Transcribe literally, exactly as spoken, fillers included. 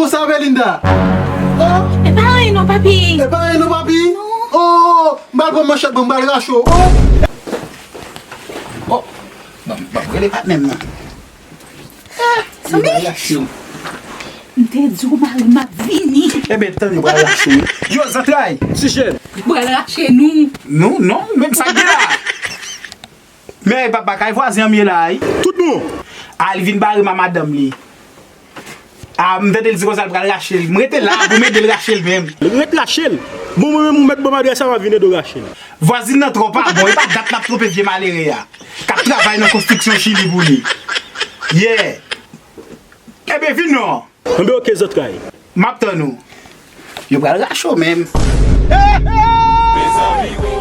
Sa Belinda? Oh, e pa anyen non, papi. E pa anyen non, papi? Oh, m pral pran manchèt mwen, m pral rache w. Oh. Oh. Bon, bon, rele patnè m nan. Sanmi, m te di w mari m ap vini. Ebyen, tann yo pral rache w. Yo, zantray. Ti jèn. Yo pral rache nou. Nou, non, menm sa k gen la. Men papa, kay vwazen an m ye la, wi. Tout bon. A, li vin bare m a madanm li. A, m tande l di konsa l pral rache l. M rete la pou m ede l rache l menm. Ret rache l. Bon, mwen menm, ou mèt ban m adrès la, m ap vin ede w rache l. Vwazin nan twò pa bon, e pa dat l ap twonpe vye malere a k ap travay nan konstriksyon Chili pou li. Yeah. Ebyen, vin non. Anben, oke, zantray. M ap tann ou. Yo pral rache w menm. Mezanmi,